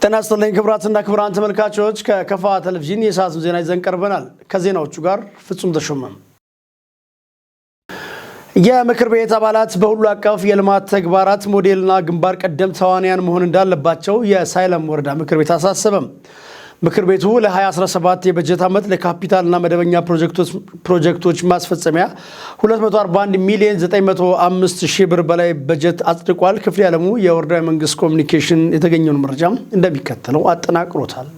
ጤና ይስጥልኝ ክቡራትና ክቡራን ተመልካቾች፣ ከከፋ ቴሌቪዥን የሰዓቱን ዜና ይዘን ቀርበናል። ከዜናዎቹ ጋር ፍጹም ተሾመ። የምክር ቤት አባላት በሁሉ አቀፍ የልማት ተግባራት ሞዴልና ግንባር ቀደም ተዋንያን መሆን እንዳለባቸው የሳይለም ወረዳ ምክር ቤት አሳሰበም። ምክር ቤቱ ለ2017 የበጀት ዓመት ለካፒታልና መደበኛ ፕሮጀክቶች ማስፈጸሚያ 241 ሚሊዮን 905 ሺህ ብር በላይ በጀት አጽድቋል። ክፍሌ ዓለሙ የወረዳው የመንግስት ኮሚኒኬሽን የተገኘውን መረጃ እንደሚከተለው አጠናቅሮታል።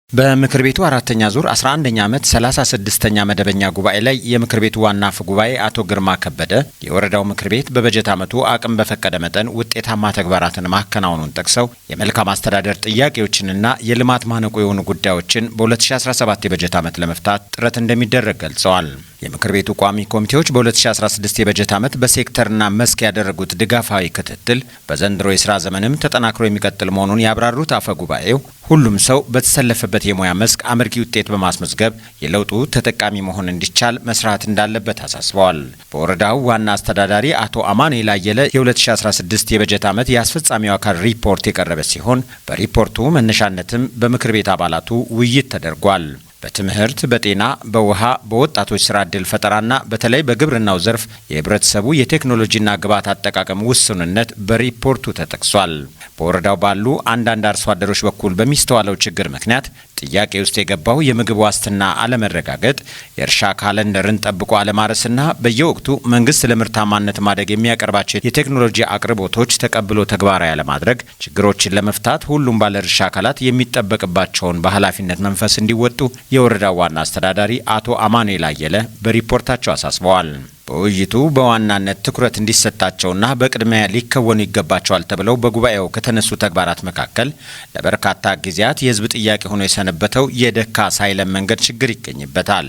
በምክር ቤቱ አራተኛ ዙር 11ኛ ዓመት 36ኛ መደበኛ ጉባኤ ላይ የምክር ቤቱ ዋና አፈ ጉባኤ አቶ ግርማ ከበደ የወረዳው ምክር ቤት በበጀት ዓመቱ አቅም በፈቀደ መጠን ውጤታማ ተግባራትን ማከናወኑን ጠቅሰው የመልካም አስተዳደር ጥያቄዎችንና የልማት ማነቆ የሆኑ ጉዳዮችን በ2017 የበጀት ዓመት ለመፍታት ጥረት እንደሚደረግ ገልጸዋል። የምክር ቤቱ ቋሚ ኮሚቴዎች በ2016 የበጀት ዓመት በሴክተርና መስክ ያደረጉት ድጋፋዊ ክትትል በዘንድሮ የስራ ዘመንም ተጠናክሮ የሚቀጥል መሆኑን ያብራሩት አፈ ጉባኤው ሁሉም ሰው በተሰለፈበት የሙያ መስክ አመርቂ ውጤት በማስመዝገብ የለውጡ ተጠቃሚ መሆን እንዲቻል መስራት እንዳለበት አሳስበዋል። በወረዳው ዋና አስተዳዳሪ አቶ አማኑኤል አየለ የ2016 የበጀት ዓመት የአስፈጻሚው አካል ሪፖርት የቀረበ ሲሆን በሪፖርቱ መነሻነትም በምክር ቤት አባላቱ ውይይት ተደርጓል። በትምህርት፣ በጤና፣ በውሃ፣ በወጣቶች ስራ ዕድል ፈጠራና በተለይ በግብርናው ዘርፍ የህብረተሰቡ የቴክኖሎጂና ግብዓት አጠቃቀም ውስንነት በሪፖርቱ ተጠቅሷል። በወረዳው ባሉ አንዳንድ አርሶ አደሮች በኩል በሚስተዋለው ችግር ምክንያት ጥያቄ ውስጥ የገባው የምግብ ዋስትና አለመረጋገጥ፣ የእርሻ ካለንደርን ጠብቆ አለማረስና በየወቅቱ መንግስት ለምርታማነት ማደግ የሚያቀርባቸው የቴክኖሎጂ አቅርቦቶች ተቀብሎ ተግባራዊ አለማድረግ ችግሮችን ለመፍታት ሁሉም ባለድርሻ አካላት የሚጠበቅባቸውን በኃላፊነት መንፈስ እንዲወጡ የወረዳው ዋና አስተዳዳሪ አቶ አማኑኤል አየለ በሪፖርታቸው አሳስበዋል። በውይይቱ በዋናነት ትኩረት እንዲሰጣቸውና በቅድሚያ ሊከወኑ ይገባቸዋል ተብለው በጉባኤው ከተነሱ ተግባራት መካከል ለበርካታ ጊዜያት የህዝብ ጥያቄ ሆኖ የሰነበተው የደካ ሳይለም መንገድ ችግር ይገኝበታል።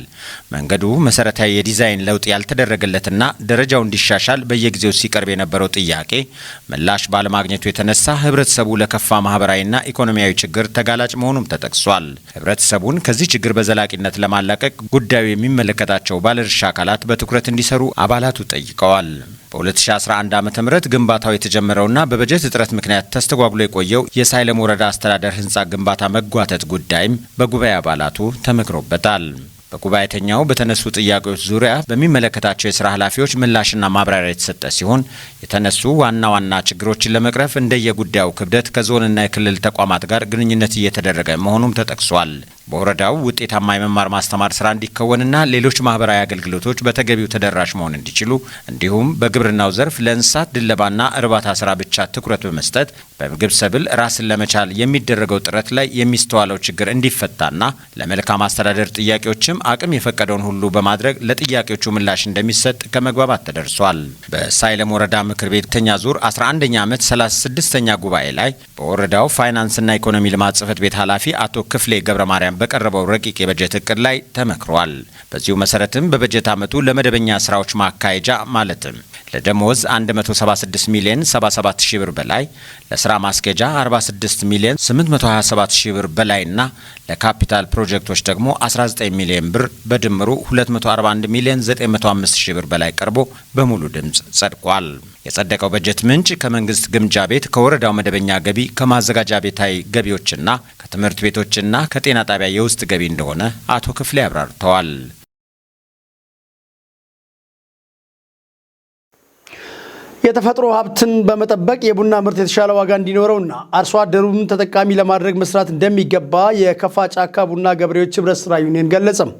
መንገዱ መሰረታዊ የዲዛይን ለውጥ ያልተደረገለትና ደረጃው እንዲሻሻል በየጊዜው ሲቀርብ የነበረው ጥያቄ ምላሽ ባለማግኘቱ የተነሳ ህብረተሰቡ ለከፋ ማህበራዊና ኢኮኖሚያዊ ችግር ተጋላጭ መሆኑም ተጠቅሷል። ህብረተሰቡን ከዚህ ችግር በዘላቂነት ለማላቀቅ ጉዳዩ የሚመለከታቸው ባለድርሻ አካላት በትኩረት እንዲሰሩ አባላቱ ጠይቀዋል። በ2011 ዓ.ም ግንባታው የተጀመረውና በበጀት እጥረት ምክንያት ተስተጓጉሎ የቆየው የሳይለም ወረዳ አስተዳደር ህንፃ ግንባታ መጓተት ጉዳይም በጉባኤ አባላቱ ተመክሮበታል። በጉባኤተኛው በተነሱ ጥያቄዎች ዙሪያ በሚመለከታቸው የስራ ኃላፊዎች ምላሽና ማብራሪያ የተሰጠ ሲሆን የተነሱ ዋና ዋና ችግሮችን ለመቅረፍ እንደየጉዳዩ ክብደት ከዞንና የክልል ተቋማት ጋር ግንኙነት እየተደረገ መሆኑም ተጠቅሷል። በወረዳው ውጤታማ የመማር ማስተማር ስራ እንዲከወንና ሌሎች ማህበራዊ አገልግሎቶች በተገቢው ተደራሽ መሆን እንዲችሉ እንዲሁም በግብርናው ዘርፍ ለእንስሳት ድለባና እርባታ ስራ ብቻ ትኩረት በመስጠት በምግብ ሰብል ራስን ለመቻል የሚደረገው ጥረት ላይ የሚስተዋለው ችግር እንዲፈታና ለመልካም አስተዳደር ጥያቄዎችም አቅም የፈቀደውን ሁሉ በማድረግ ለጥያቄዎቹ ምላሽ እንደሚሰጥ ከመግባባት ተደርሷል። በሳይለም ወረዳ ምክር ቤት ተኛ ዙር 11ኛ ዓመት 36ኛ ጉባኤ ላይ በወረዳው ፋይናንስና ኢኮኖሚ ልማት ጽህፈት ቤት ኃላፊ አቶ ክፍሌ ገብረ ማርያም በቀረበው ረቂቅ የበጀት እቅድ ላይ ተመክሯል። በዚሁ መሰረትም በበጀት ዓመቱ ለመደበኛ ስራዎች ማካሄጃ ማለትም ለደሞዝ 176 ሚሊዮን 77 ሺህ ብር በላይ፣ ለስራ ማስኬጃ 46 ሚሊዮን 827 ሺህ ብር በላይና ለካፒታል ፕሮጀክቶች ደግሞ 19 ሚሊዮን ብር በድምሩ 241 ሚሊዮን 905 ሺህ ብር በላይ ቀርቦ በሙሉ ድምፅ ጸድቋል። የጸደቀው በጀት ምንጭ ከመንግስት ግምጃ ቤት፣ ከወረዳው መደበኛ ገቢ፣ ከማዘጋጃ ቤታዊ ገቢዎችና ከትምህርት ቤቶችና ከጤና ጣቢያ የውስጥ ገቢ እንደሆነ አቶ ክፍሌ አብራርተዋል። የተፈጥሮ ሀብትን በመጠበቅ የቡና ምርት የተሻለ ዋጋ እንዲኖረውና አርሶ አደሩን ተጠቃሚ ለማድረግ መስራት እንደሚገባ የከፋ ጫካ ቡና ገበሬዎች ህብረት ስራ ዩኒየን ገለጸም።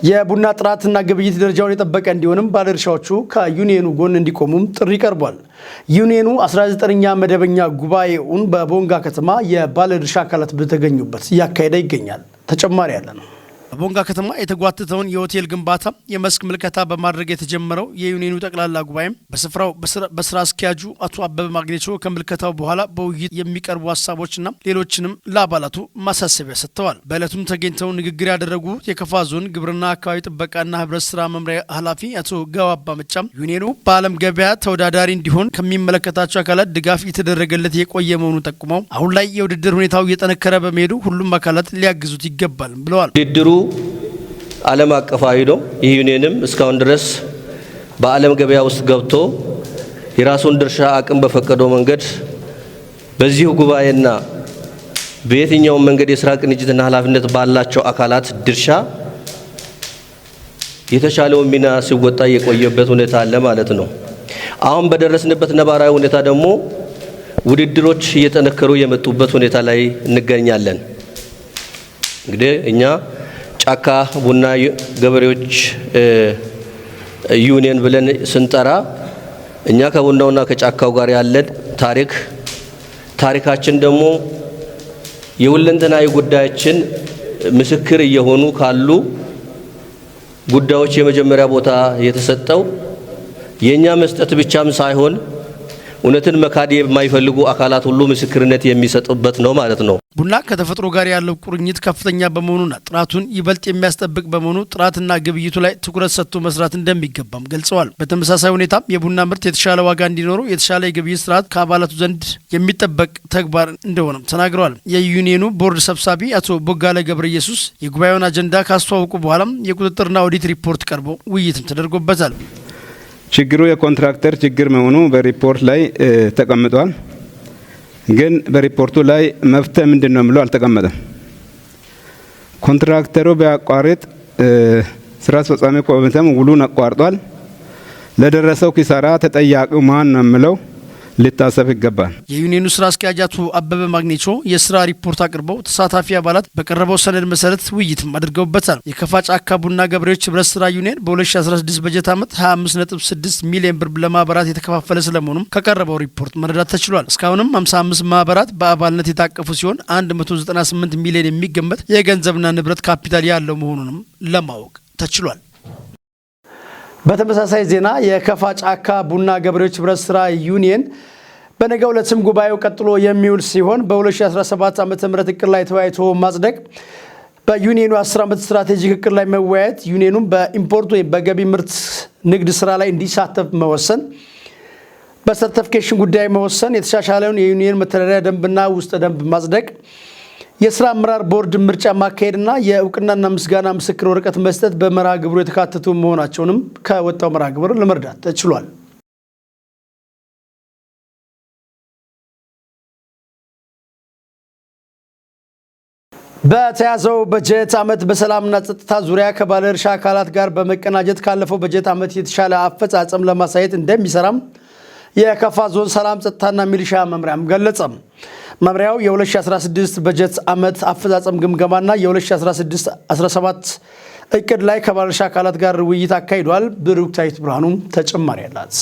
የቡና ጥራትና ግብይት ደረጃውን የጠበቀ እንዲሆንም ባለድርሻዎቹ ከዩኒየኑ ጎን እንዲቆሙም ጥሪ ቀርቧል። ዩኒየኑ 19ኛ መደበኛ ጉባኤውን በቦንጋ ከተማ የባለድርሻ አካላት በተገኙበት እያካሄደ ይገኛል። ተጨማሪ ያለ ነው። በቦንጋ ከተማ የተጓተተውን የሆቴል ግንባታ የመስክ ምልከታ በማድረግ የተጀመረው የዩኒየኑ ጠቅላላ ጉባኤም በስፍራው በስራ አስኪያጁ አቶ አበበ ማግኔቾ ከምልከታው በኋላ በውይይት የሚቀርቡ ሀሳቦችና ሌሎችንም ለአባላቱ ማሳሰቢያ ሰጥተዋል። በዕለቱም ተገኝተው ንግግር ያደረጉ የከፋ ዞን ግብርና አካባቢ ጥበቃና ህብረት ስራ መምሪያ ኃላፊ አቶ ገባባ መጫም ዩኒየኑ በዓለም ገበያ ተወዳዳሪ እንዲሆን ከሚመለከታቸው አካላት ድጋፍ እየተደረገለት የቆየ መሆኑን ጠቁመው አሁን ላይ የውድድር ሁኔታው እየጠነከረ በመሄዱ ሁሉም አካላት ሊያግዙት ይገባል ብለዋል። ውድድሩ ዓለም አቀፋዊ ነው። ይህ ዩኒየንም እስካሁን ድረስ በዓለም ገበያ ውስጥ ገብቶ የራሱን ድርሻ አቅም በፈቀደው መንገድ በዚሁ ጉባኤና በየትኛውም መንገድ የስራ ቅንጅትና ኃላፊነት ባላቸው አካላት ድርሻ የተሻለውን ሚና ሲወጣ የቆየበት ሁኔታ አለ ማለት ነው። አሁን በደረስንበት ነባራዊ ሁኔታ ደግሞ ውድድሮች እየጠነከሩ የመጡበት ሁኔታ ላይ እንገኛለን። እንግዲህ እኛ ጫካ ቡና ገበሬዎች ዩኒየን ብለን ስንጠራ እኛ ከቡናውና ከጫካው ጋር ያለን ታሪክ ታሪካችን ደግሞ የሁለንተናዊ ጉዳያችን ምስክር እየሆኑ ካሉ ጉዳዮች የመጀመሪያ ቦታ የተሰጠው የኛ መስጠት ብቻም ሳይሆን እውነትን መካድ የማይፈልጉ አካላት ሁሉ ምስክርነት የሚሰጡበት ነው ማለት ነው። ቡና ከተፈጥሮ ጋር ያለው ቁርኝት ከፍተኛ በመሆኑና ጥራቱን ይበልጥ የሚያስጠብቅ በመሆኑ ጥራትና ግብይቱ ላይ ትኩረት ሰጥቶ መስራት እንደሚገባም ገልጸዋል። በተመሳሳይ ሁኔታም የቡና ምርት የተሻለ ዋጋ እንዲኖረው የተሻለ የግብይት ስርዓት ከአባላቱ ዘንድ የሚጠበቅ ተግባር እንደሆነም ተናግረዋል። የዩኒየኑ ቦርድ ሰብሳቢ አቶ ቦጋለ ገብረ ኢየሱስ የጉባኤውን አጀንዳ ካስተዋወቁ በኋላም የቁጥጥርና ኦዲት ሪፖርት ቀርቦ ውይይትም ተደርጎበታል። ችግሩ የኮንትራክተር ችግር መሆኑ በሪፖርት ላይ ተቀምጧል። ግን በሪፖርቱ ላይ መፍትሄ ምንድን ነው ብሎ አልተቀመጠም። ኮንትራክተሩ ቢያቋርጥ ስራ አስፈጻሚ ኮሚቴም ውሉን አቋርጧል። ለደረሰው ኪሳራ ተጠያቂው ማን ነው የሚለው ሊታሰብ ይገባል። የዩኒየኑ ስራ አስኪያጅ አቶ አበበ ማግኔቾ የስራ ሪፖርት አቅርበው ተሳታፊ አባላት በቀረበው ሰነድ መሰረት ውይይትም አድርገውበታል። የከፋ ጫካ ቡና ገበሬዎች ህብረት ስራ ዩኒየን በ2016 በጀት ዓመት 25.6 ሚሊዮን ብር ለማህበራት የተከፋፈለ ስለመሆኑም ከቀረበው ሪፖርት መረዳት ተችሏል። እስካሁንም 55 ማህበራት በአባልነት የታቀፉ ሲሆን 198 ሚሊዮን የሚገመት የገንዘብና ንብረት ካፒታል ያለው መሆኑንም ለማወቅ ተችሏል። በተመሳሳይ ዜና የከፋ ጫካ ቡና ገበሬዎች ህብረት ስራ ዩኒየን በነገው ዕለትም ጉባኤው ቀጥሎ የሚውል ሲሆን በ2017 ዓ.ም እቅድ ላይ ተወያይቶ ማጽደቅ፣ በዩኒየኑ 10 ዓመት ስትራቴጂክ እቅድ ላይ መወያየት፣ ዩኒየኑም በ import ወይም በገቢ ምርት ንግድ ስራ ላይ እንዲሳተፍ መወሰን፣ በ certification ጉዳይ መወሰን፣ የተሻሻለውን የዩኒየን መተዳደሪያ ደንብና ውስጠ ደንብ ማጽደቅ፣ የስራ አመራር ቦርድ ምርጫ ማካሄድና የእውቅናና ምስጋና ምስክር ወረቀት መስጠት በመርሃ ግብሩ የተካተቱ መሆናቸውንም ከወጣው መርሃ ግብር ለመረዳት ተችሏል። በተያዘው በጀት ዓመት በሰላምና ጸጥታ ዙሪያ ከባለድርሻ አካላት ጋር በመቀናጀት ካለፈው በጀት ዓመት የተሻለ አፈጻጸም ለማሳየት እንደሚሰራም የከፋ ዞን ሰላም ጸጥታና ሚሊሻ መምሪያም ገለጸ። መምሪያው የ2016 በጀት ዓመት አፈጻጸም ግምገማና የ2016-17 እቅድ ላይ ከባለድርሻ አካላት ጋር ውይይት አካሂዷል። ብሩክታዊት ብርሃኑ ተጨማሪ አላት።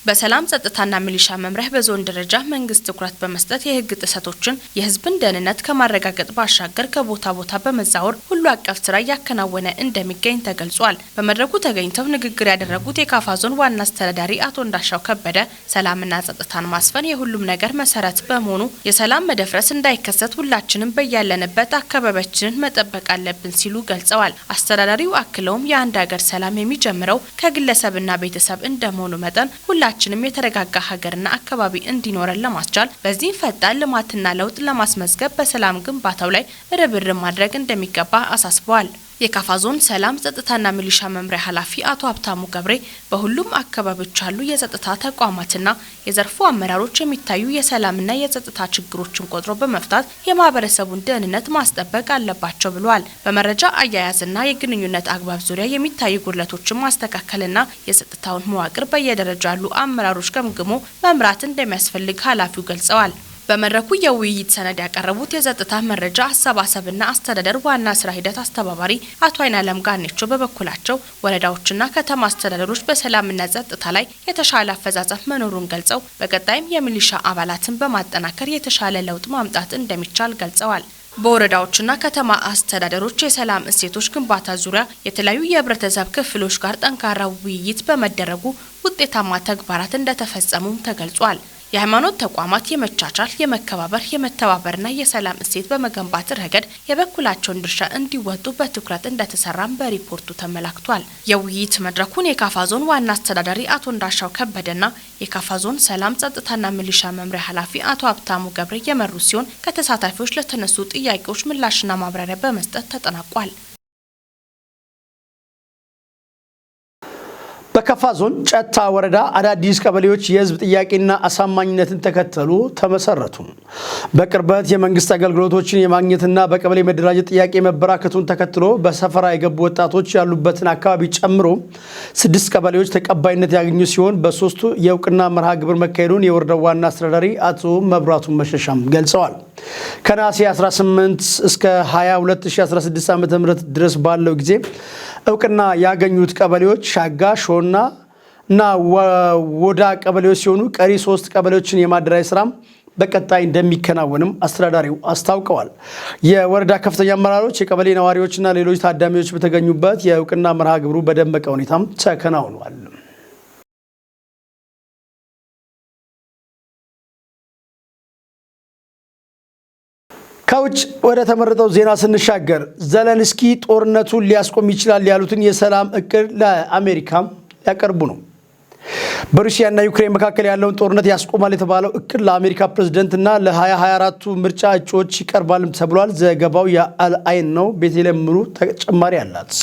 በሰላም ጸጥታና ሚሊሻ መምሪያ በዞን ደረጃ መንግስት ትኩረት በመስጠት የህግ ጥሰቶችን የህዝብን ደህንነት ከማረጋገጥ ባሻገር ከቦታ ቦታ በመዛወር ሁሉ አቀፍ ስራ እያከናወነ እንደሚገኝ ተገልጿል። በመድረኩ ተገኝተው ንግግር ያደረጉት የካፋ ዞን ዋና አስተዳዳሪ አቶ እንዳሻው ከበደ ሰላምና ጸጥታን ማስፈን የሁሉም ነገር መሰረት በመሆኑ የሰላም መደፍረስ እንዳይከሰት ሁላችንም በያለንበት አካባቢያችንን መጠበቅ አለብን ሲሉ ገልጸዋል። አስተዳዳሪው አክለውም የአንድ ሀገር ሰላም የሚጀምረው ከግለሰብና ቤተሰብ እንደመሆኑ መጠን ሁላችንም የተረጋጋ ሀገርና አካባቢ እንዲኖረን ለማስቻል በዚህም ፈጣን ልማትና ለውጥ ለማስመዝገብ በሰላም ግንባታው ላይ ርብርብ ማድረግ እንደሚገባ አሳስበዋል። የካፋ ዞን ሰላም ጸጥታና ሚሊሻ መምሪያ ኃላፊ አቶ ሀብታሙ ገብሬ በሁሉም አካባቢዎች ያሉ የጸጥታ ተቋማትና የዘርፉ አመራሮች የሚታዩ የሰላምና የጸጥታ ችግሮችን ቆጥሮ በመፍታት የማህበረሰቡን ደህንነት ማስጠበቅ አለባቸው ብለዋል። በመረጃ አያያዝና የግንኙነት አግባብ ዙሪያ የሚታዩ ጉድለቶችን ማስተካከልና የጸጥታውን መዋቅር በየደረጃ ያሉ አመራሮች ገምግሞ መምራት እንደሚያስፈልግ ኃላፊው ገልጸዋል። በመድረኩ የውይይት ሰነድ ያቀረቡት የጸጥታ መረጃ አሰባሰብና አስተዳደር ዋና ስራ ሂደት አስተባባሪ አቶ አይናለም ጋኔቾ በበኩላቸው ወረዳዎችና ከተማ አስተዳደሮች በሰላምና ጸጥታ ላይ የተሻለ አፈጻጸም መኖሩን ገልጸው በቀጣይም የሚሊሻ አባላትን በማጠናከር የተሻለ ለውጥ ማምጣት እንደሚቻል ገልጸዋል። በወረዳዎችና ከተማ አስተዳደሮች የሰላም እሴቶች ግንባታ ዙሪያ የተለያዩ የህብረተሰብ ክፍሎች ጋር ጠንካራ ውይይት በመደረጉ ውጤታማ ተግባራት እንደተፈጸሙም ተገልጿል። የሃይማኖት ተቋማት የመቻቻል፣ የመከባበር፣ የመተባበርና የሰላም እሴት በመገንባት ረገድ የበኩላቸውን ድርሻ እንዲወጡ በትኩረት እንደተሰራም በሪፖርቱ ተመላክቷል። የውይይት መድረኩን የካፋ ዞን ዋና አስተዳዳሪ አቶ እንዳሻው ከበደና የካፋ ዞን ሰላም ጸጥታና ሚሊሻ መምሪያ ኃላፊ አቶ ሀብታሙ ገብሬ የመሩ ሲሆን ከተሳታፊዎች ለተነሱ ጥያቄዎች ምላሽና ማብራሪያ በመስጠት ተጠናቋል። በከፋ ዞን ጨታ ወረዳ አዳዲስ ቀበሌዎች የህዝብ ጥያቄና አሳማኝነትን ተከተሉ ተመሰረቱ። በቅርበት የመንግስት አገልግሎቶችን የማግኘትና በቀበሌ መደራጀት ጥያቄ መበራከቱን ተከትሎ በሰፈራ የገቡ ወጣቶች ያሉበትን አካባቢ ጨምሮ 6 ቀበሌዎች ተቀባይነት ያገኙ ሲሆን በ3ቱ የእውቅና መርሃ ግብር መካሄዱን የወረዳው ዋና አስተዳዳሪ አቶ መብራቱ መሸሻም ገልጸዋል። ከነሐሴ 18 እስከ 20 2016 ዓ.ም ድረስ ባለው ጊዜ እውቅና ያገኙት ቀበሌዎች ሻጋ፣ ሾና እና ወዳ ቀበሌዎች ሲሆኑ ቀሪ 3 ቀበሌዎችን የማደራጀት ስራም በቀጣይ እንደሚከናወንም አስተዳዳሪው አስታውቀዋል። የወረዳ ከፍተኛ አመራሮች፣ የቀበሌ ነዋሪዎችና ሌሎች ታዳሚዎች በተገኙበት የእውቅና መርሃ ግብሩ በደመቀ ሁኔታም ተከናውኗል። ከውጭ ወደ ተመረጠው ዜና ስንሻገር ዘለንስኪ ጦርነቱን ሊያስቆም ይችላል ያሉትን የሰላም እቅድ ለአሜሪካ ሊያቀርቡ ነው። በሩሲያና ዩክሬን መካከል ያለውን ጦርነት ያስቆማል የተባለው እቅድ ለአሜሪካ ፕሬዝደንትና ለ2024ቱ ምርጫ እጩዎች ይቀርባልም ተብሏል። ዘገባው የአልአይን ነው። ቤተልሔም ምሩ ተጨማሪ አላት።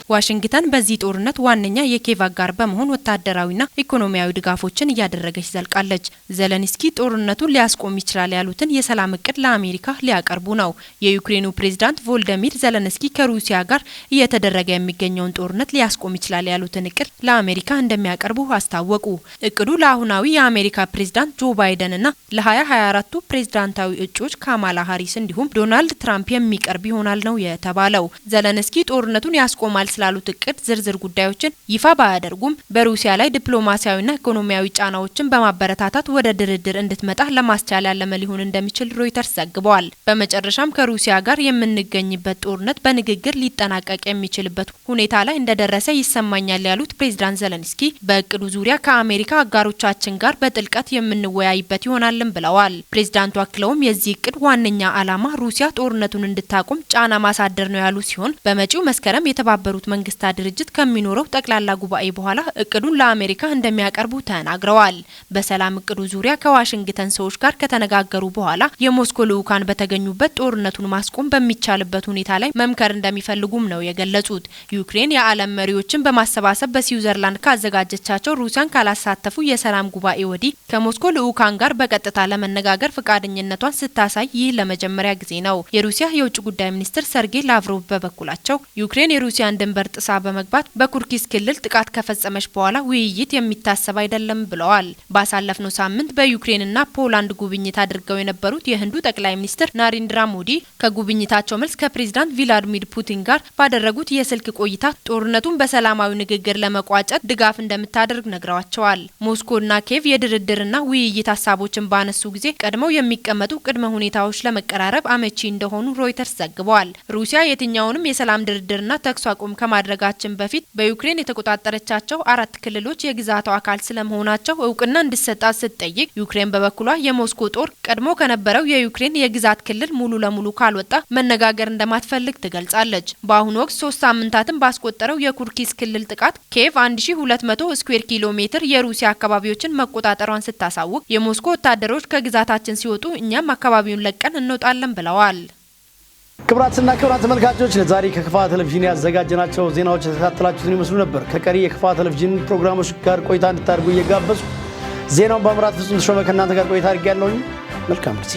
ዋሽንግተን በዚህ ጦርነት ዋነኛ የኬቭ አጋር በመሆን ወታደራዊና ኢኮኖሚያዊ ድጋፎችን እያደረገች ዘልቃለች። ዘለንስኪ ጦርነቱን ሊያስቆም ይችላል ያሉትን የሰላም እቅድ ለአሜሪካ ሊያቀርቡ ነው። የዩክሬኑ ፕሬዝዳንት ቮልደሚር ዘለንስኪ ከሩሲያ ጋር እየተደረገ የሚገኘውን ጦርነት ሊያስቆም ይችላል ያሉትን እቅድ ለአሜሪካ እንደሚያቀርቡ አስታወቁ። እቅዱ ለአሁናዊ የአሜሪካ ፕሬዝዳንት ጆ ባይደንና ለ2024ቱ ፕሬዝዳንታዊ እጩዎች ካማላ ሀሪስ እንዲሁም ዶናልድ ትራምፕ የሚቀርብ ይሆናል ነው የተባለው። ዘለንስኪ ጦርነቱን ያስቆማል ስላሉት እቅድ ዝርዝር ጉዳዮችን ይፋ ባያደርጉም በሩሲያ ላይ ዲፕሎማሲያዊና ኢኮኖሚያዊ ጫናዎችን በማበረታታት ወደ ድርድር እንድትመጣ ለማስቻል ያለመ ሊሆን እንደሚችል ሮይተርስ ዘግበዋል። በመጨረሻም ከሩሲያ ጋር የምንገኝበት ጦርነት በንግግር ሊጠናቀቅ የሚችልበት ሁኔታ ላይ እንደደረሰ ይሰማኛል ያሉት ፕሬዝዳንት ዘለንስኪ በእቅዱ ዙሪያ ከአሜሪካ አጋሮቻችን ጋር በጥልቀት የምንወያይበት ይሆናልን ብለዋል። ፕሬዝዳንቱ አክለውም የዚህ እቅድ ዋነኛ ዓላማ ሩሲያ ጦርነቱን እንድታቆም ጫና ማሳደር ነው ያሉ ሲሆን በመጪው መስከረም የተባበሩት መንግስታት ድርጅት ከሚኖረው ጠቅላላ ጉባኤ በኋላ እቅዱን ለአሜሪካ እንደሚያቀርቡ ተናግረዋል። በሰላም እቅዱ ዙሪያ ከዋሽንግተን ሰዎች ጋር ከተነጋገሩ በኋላ የሞስኮ ልዑካን በተገኙበት ጦርነቱን ማስቆም በሚቻልበት ሁኔታ ላይ መምከር እንደሚፈልጉም ነው የገለጹት። ዩክሬን የዓለም መሪዎችን በማሰባሰብ በስዊዘርላንድ ካዘጋጀቻቸው ሩሲያን ካላሳተፉ የሰላም ጉባኤ ወዲህ ከሞስኮ ልዑካን ጋር በቀጥታ ለመነጋገር ፈቃደኝነቷን ስታሳይ ይህ ለመጀመሪያ ጊዜ ነው። የሩሲያ የውጭ ጉዳይ ሚኒስትር ሰርጌይ ላቭሮቭ በበኩላቸው ዩክሬን የሩሲያን ድንበር ጥሳ በመግባት በኩርስክ ክልል ጥቃት ከፈጸመች በኋላ ውይይት የሚታሰብ አይደለም ብለዋል። ባሳለፍነው ሳምንት በዩክሬንና ፖላንድ ጉብኝት አድርገው የነበሩት የህንዱ ጠቅላይ ሚኒስትር ናሬንድራ ሞዲ ከጉብኝታቸው መልስ ከፕሬዝዳንት ቪላዲሚር ፑቲን ጋር ባደረጉት የስልክ ቆይታ ጦርነቱን በሰላማዊ ንግግር ለመቋጨት ድጋፍ እንደምታደርግ ነግረዋቸዋል። ሞስኮና ኬቭ የድርድርና ውይይት ሀሳቦችን ባነሱ ጊዜ ቀድመው የሚቀመጡ ቅድመ ሁኔታዎች ለመቀራረብ አመቺ እንደሆኑ ሮይተርስ ዘግበዋል። ሩሲያ የትኛውንም የሰላም ድርድርና ተኩስ አቁም ከማድረጋችን በፊት በዩክሬን የተቆጣጠረቻቸው 4 ክልሎች የግዛቷ አካል ስለመሆናቸው እውቅና እንዲሰጣት ስትጠይቅ ዩክሬን በበኩሏ የሞስኮ ጦር ቀድሞ ከነበረው የዩክሬን የግዛት ክልል ሙሉ ለሙሉ ካልወጣ መነጋገር እንደማትፈልግ ትገልጻለች። በአሁኑ ወቅት 3 ሳምንታትን ባስቆጠረው የኩርስክ ክልል ጥቃት ኬቭ 1200 ስኩዌር ኪሎ ሜትር የሩሲያ አካባቢዎችን መቆጣጠሯን ስታሳውቅ የሞስኮ ወታደሮች ከግዛታችን ሲወጡ እኛም አካባቢውን ለቀን እንወጣለን ብለዋል። ክብራትና ክብራት ተመልካቾች ለዛሬ ከከፋ ቴሌቪዥን ያዘጋጀናቸው ዜናዎች የተከታተላችሁትን ይመስሉ ነበር። ከቀሪ የከፋ ቴሌቪዥን ፕሮግራሞች ጋር ቆይታ እንድታደርጉ እየጋበዝኩ ዜናውን በመምራት ፍጹም ተሾመ ከእናንተ ጋር ቆይታ አድርጌያለሁኝ። መልካም ጊዜ።